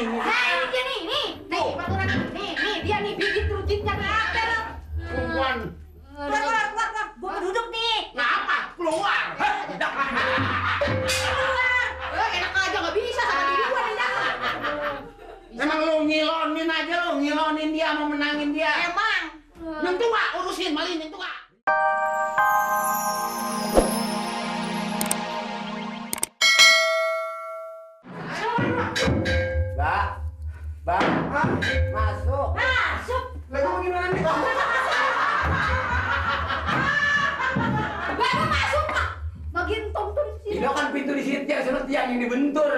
Nah, dia nih, peraturan nih, dia nih bikin rujitnya nih apa lo? Perempuan. Keluar, gua mau duduk nih. Ngapa? Keluar. Keluar. Enak aja nggak bisa sama diri gua nih jangan. Emang lu ngilonin aja lu, ngilonin dia mau menangin dia. Emang. Yang tua urusin malin yang tua. Mbak, masuk. Masuk. Lagu gimana nih? Baru masuk Pak. Bagian tong-tong sini. Ini kan pintu di situ ya, suruh tiang yang dibentur.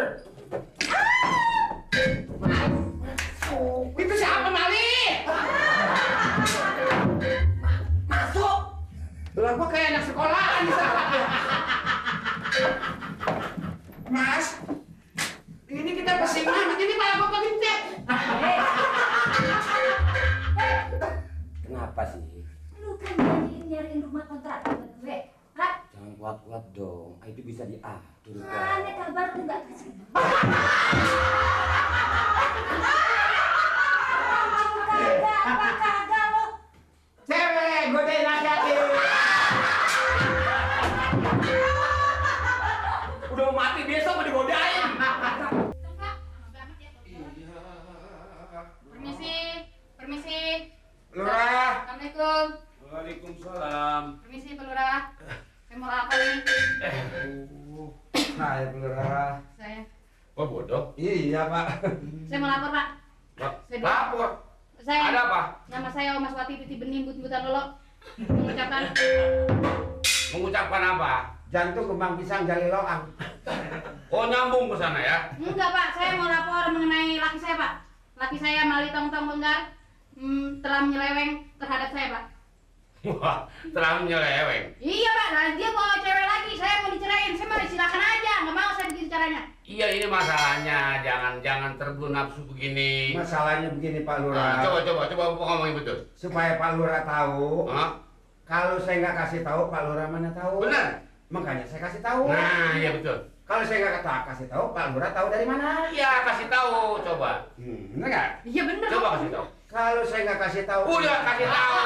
Itu siapa Mali? Masuk. Lah gua kayak anak sekolahan di sana. Mas, ini kita pesing banget, ini malah gua kegencet. Kenapa sih? Lu kan nyariin rumah kontrakan gue. Hah? Jangan kuat-kuat dong. Itu bisa diatur kok. Mana kabar lu enggak kasih. Kagak lo. Cewek, godain laki-laki. Udah mau mati besok mau digodain. Permisi. Lurah. Assalamualaikum. Waalaikumsalam. Permisi, Pak Lurah. Saya mau lapor nih. Hai, Lurah. Saya Bodoh. Iya, Pak. mau lapor, Pak. Lapor. Saya Ada apa? Nama saya Mas Wati Titi Bening But-butan Lolo. Mengucapkan apa? Jantung kembang pisang jali loang. Oh, nyambung ke sana ya? Enggak, Pak. Saya mau lapor mengenai laki saya, Pak. Laki saya Mali Tong-Tong Benggar telah menyeleweng terhadap saya, Pak. Wah, telah menyeleweng. Iya, Pak. Nah, dia bawa cewek lagi. Saya mau dicerain. Saya mau silakan aja. Nggak mau saya begitu caranya. Iya, ini masalahnya. Jangan terburu nafsu begini. Masalahnya begini, Pak Nah, Lurah. coba Bapak ngomongin betul. Supaya Pak Lurah tahu. Hah? Kalau saya nggak kasih tahu, Pak Lurah mana tahu? Benar. Makanya saya kasih tahu. Nah, iya betul. Kalau saya nggak kasih tahu, Pak Lurah tahu dari mana? Iya, kasih tahu, coba. Bener nggak? Iya, bener. Coba Pak. kasih tahu. Kalau saya nggak kasih tahu. Udah kasih tahu.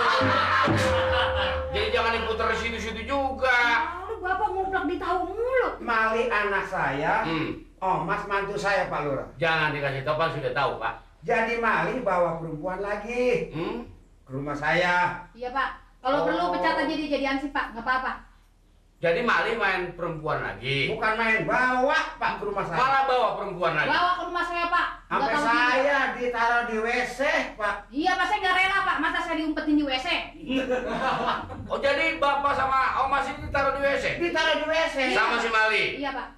Jadi jangan diputar di situ-situ juga. Lalu Bapak nguplak di tahu mulu. Mali anak saya. Oh, Mas mantu saya, Pak Lurah. Jangan dikasih tahu, Pak sudah tahu, Pak. Jadi Mali bawa perempuan lagi ke rumah saya. Iya, Pak. Kalau perlu pecat aja dia jadi ansip, Pak. Nggak apa-apa. Jadi Mali main perempuan lagi. Bukan main, bawa Pak ke rumah saya. Malah bawa perempuan lagi. Bawa ke rumah saya, Pak. Nggak Sampai tahu saya juga. ditaruh di WC, Pak. Iya, Pak. Saya nggak rela, Pak. Masa saya diumpetin di WC? Oh, jadi Bapak sama Om Mas ini taruh di WC? Ditaruh di WC. Sama si Mali? Iya, Pak.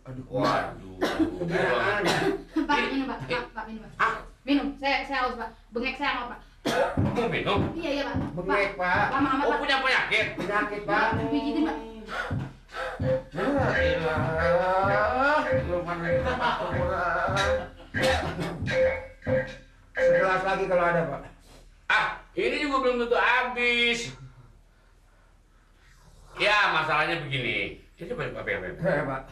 Aduh, Waduh. gimana? Pak, minum, Pak. Pak, minum, Pak. Ah, Minum. Saya haus, Pak. Bengek saya mau, Pak. mau minum? Iya, Pak. Bengek, Pak. Lama amat, Oh, Pak. punya penyakit? Penyakit, Pak. Pijitin, Pak. Belum mana segelas lagi kalau ada, Pak. Ah, ini juga belum tentu habis. Ya, masalahnya begini. Ini Pak. Pak.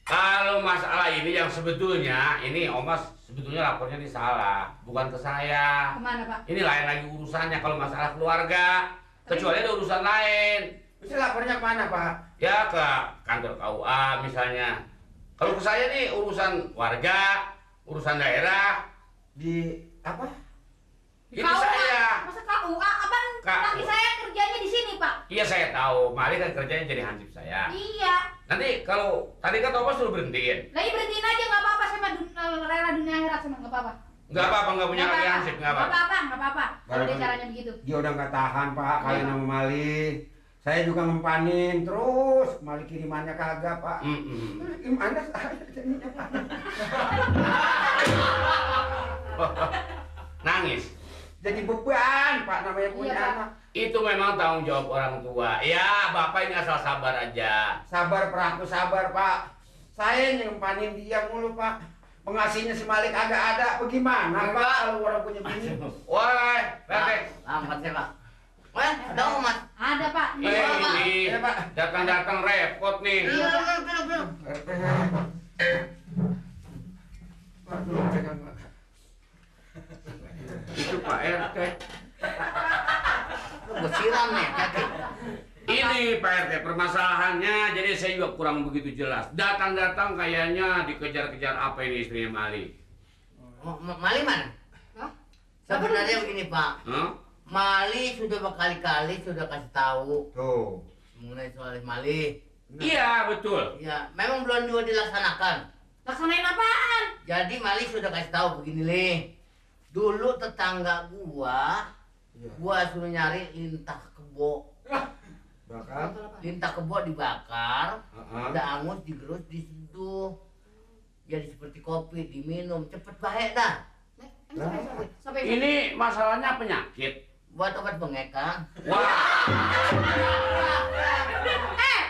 Kalau masalah ini yang sebetulnya, ini Om Mas sebetulnya lapornya ini salah, bukan ke saya. Kemana, Pak? Ini lain lagi urusannya kalau masalah keluarga. Kecuali ada urusan lain. Bisa lapornya kemana, Pak? Ya ke kantor KUA misalnya. Kalau ke saya nih urusan warga, urusan daerah. Di apa? Ini KUA. saya. Masa KUA? Abang, laki saya kerjanya di sini, Pak. Iya saya tahu, Mali kan kerjanya jadi hansip saya. Iya. Nanti kalau tadi kan Thomas suruh berhentiin. Lagi berhentiin aja, nggak apa-apa. Saya mah rela dunia akhirat sama, nggak apa-apa. Nggak apa-apa, nggak punya laki hansip, nggak apa-apa. Nggak apa-apa. Kalau dia caranya begitu. Dia udah nggak tahan, Pak, kalian sama Mali. Saya juga ngempanin terus, Mali kirimannya kagak, Pak. Gimana saya jadinya, Pak? Nangis. Jadi beban, Pak, namanya punya Iya, Pak. anak. Itu memang tanggung jawab orang tua. Ya, Bapak ini asal sabar aja. Sabar, peraku sabar, Pak. Saya nyempanin dia mulu, Pak. Pengasihnya si Malik agak ada. Bagaimana, Pak, kalau orang punya bini? Woi, Pak. Selamat ya, Pak. Wah, ada Mas. Ada, Pak. Ini Iya, Pak. datang-datang repot nih. Iya, Pak. Aduh, pegang makanya jadi saya juga kurang begitu jelas. Datang-datang kayaknya dikejar-kejar apa ini istrinya Mali. Mali mana? Hah? Sebenarnya begini Pak, Hah? Mali sudah berkali-kali sudah kasih tahu Tuh. mengenai soal Mali. Iya betul. Ya, memang belum juga dilaksanakan. Laksanain apaan? Jadi Mali sudah kasih tahu begini Le. Dulu tetangga gua suruh nyari lintah kebo. Bakal. Lintah kebo dibakar, Heeh. udah angus digerus diseduh. Jadi seperti kopi diminum, cepet baik dah. Sampai Ini masalahnya penyakit. Buat obat bengek Kang. Wah.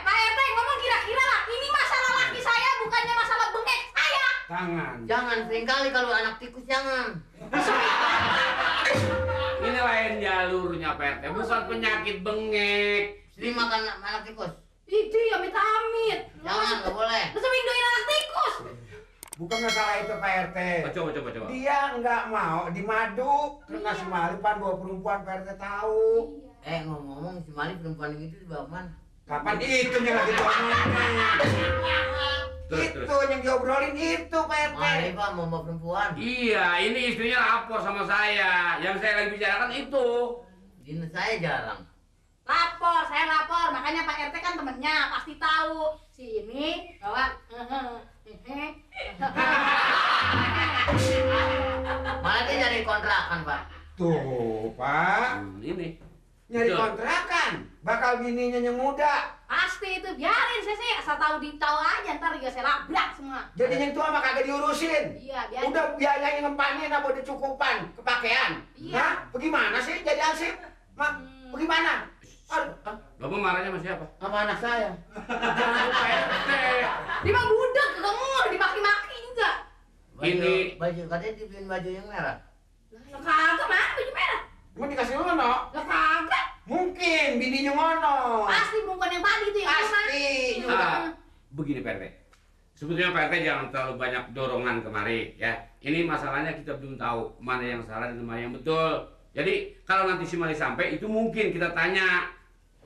Pak RT ngomong kira-kira lah. Ini masalah laki saya, bukannya masalah bengek saya. Tangan. Jangan seringkali kalau anak tikus jangan. Ini lain jalurnya Pak RT, bukan penyakit bengek. Sering makan anak tikus. Itu ya amit-amit. Jangan, nggak boleh. Terus mindoin anak tikus. Bukan masalah itu Pak RT. Coba. Dia nggak mau dimadu karena si Mali pan bawa perempuan Pak RT tahu. Ngomong-ngomong si Mali perempuan itu dibawa mana? Kapan itu yang lagi diomongin? Terus. Itu yang diobrolin itu Pak RT. Mali Pak mau bawa perempuan. Iya, ini istrinya lapor sama saya. Yang saya lagi bicarakan itu. Dinas saya jarang. Lapor, saya lapor. Makanya Pak RT kan temennya, pasti tahu. Si ini bawa Malah dia nyari kontrakan Pak. Tuh Pak, Ini. nyari Betul. kontrakan. Bakal bininya yang muda. pasti itu. Biarin saya sih, asal tahu aja, ntar juga saya labrak semua. Jadi yang tua mah kagak diurusin. Iya, biarin. Udah biayanya ngempanin apa udah cukupan kepakaian. Iya. Hah? Bagaimana sih jadi ansip? Mak, bagaimana? Aduh, Bapak marahnya sama siapa? sama anak saya. Jangan Pak RT. Dia mah budak, kegengor, dimaki-maki juga. Baju katanya dibeliin baju yang merah. Lah kagak mana baju merah? Mau dikasih lu no? Lah kagak. Mungkin bininya ngono. Pasti bukan yang tadi tuh yang Pasti juga. Ah, begini Pak RT. Sebetulnya Pak RT jangan terlalu banyak dorongan kemari ya. Ini masalahnya kita belum tahu mana yang salah dan mana yang betul. Jadi kalau nanti si Mali sampai itu mungkin kita tanya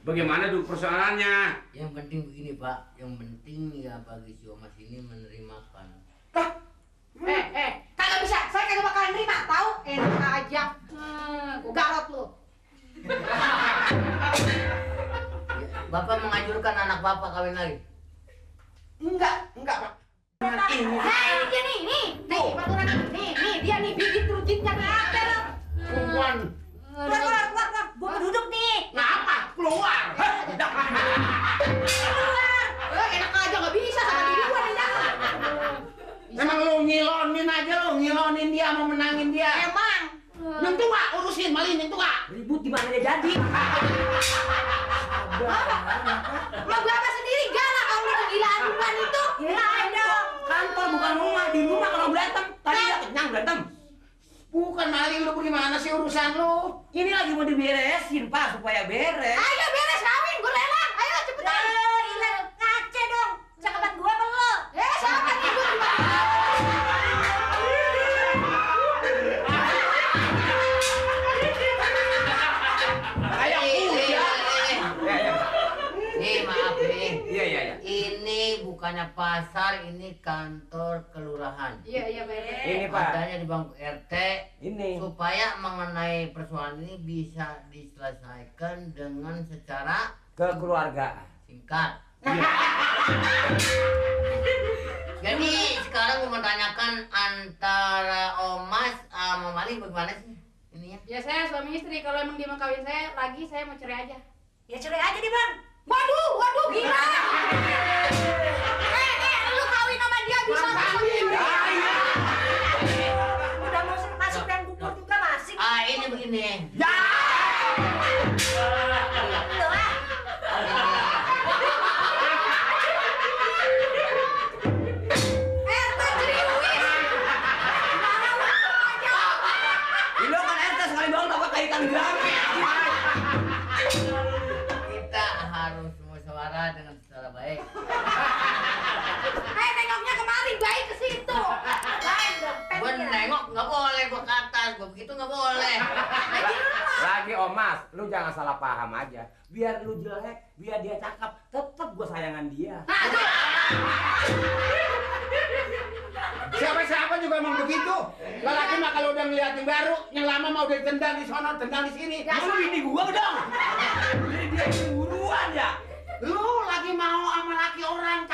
bagaimana dulu persoalannya. Yang penting begini Pak, yang penting ya bagi si Omas ini menerimakan. Kagak bisa, saya kagak bakalan terima, tahu? Enak aja. Gua garot lu. Bapak mengajurkan anak Bapak kawin lagi? Enggak Pak. Ini Ini dia nih, peraturan nih, dia nih, bibit rujitnya nih, apa lo? perempuan. Keluar, gua mau duduk nih. Ngapa? Keluar. Enak aja, nggak bisa sama diri gua nih, jangan. Emang lu ngilonin aja lu, ngilonin dia mau menangin dia. Emang. Yang tua urusin Mali yang tua. Ribut di mana dia jadi? Mau berapa sendiri galak kalau lu kegilaan duluan itu? Lain dong. Kantor bukan rumah, di rumah kalau berantem. Tadi udah kenyang berantem. Bukan Mali, lu bagaimana sih urusan lu? Ini lagi mau diberesin Pak supaya beres. Ayo beres kawin, gua lelang. Ayo cepetan. Ngace dong. Cakapan gua apa lu? Sama nih gua gimana? Kayak kuda. Nih maaf nih. Iya. Ini bukannya pasar, ini kantor kelurahan. Iya, Pak. Ini adanya di bangku RT. Ini. Supaya mengenai persoalan ini bisa diselesaikan dengan secara Kekeluargaan. singkat. Jadi sekarang mau menanyakan antara Omas sama Mali bagaimana sih ininya? Ya saya suami istri, kalau emang dia mau kawin saya lagi, saya mau cerai aja. Ya cerai aja deh bang. Waduh, gila. Lu kawin sama dia bisa kawin. Udah mau masuk dan gugur juga masih. Ini begini. Ya. Lo ah. Ini kan RT sekali doang dapat kayak ikan gerami. Kita harus musyawarah dengan secara baik. Nengoknya kemari, baik ke situ. Lain dong. Gua nengok nggak boleh, gua ke atas, gua begitu nggak boleh. Lagi Omas, lu jangan salah paham aja. Biar lu jelek, biar dia cakep, tetep gua sayangan dia. Siapa-siapa juga emang begitu. Lelaki mah kalau udah ngeliat yang baru, yang lama mau udah tendang di sono, tendang di sini. Lu ini gua dong. Dia cemburuan ya. Lu lagi mau sama laki orang,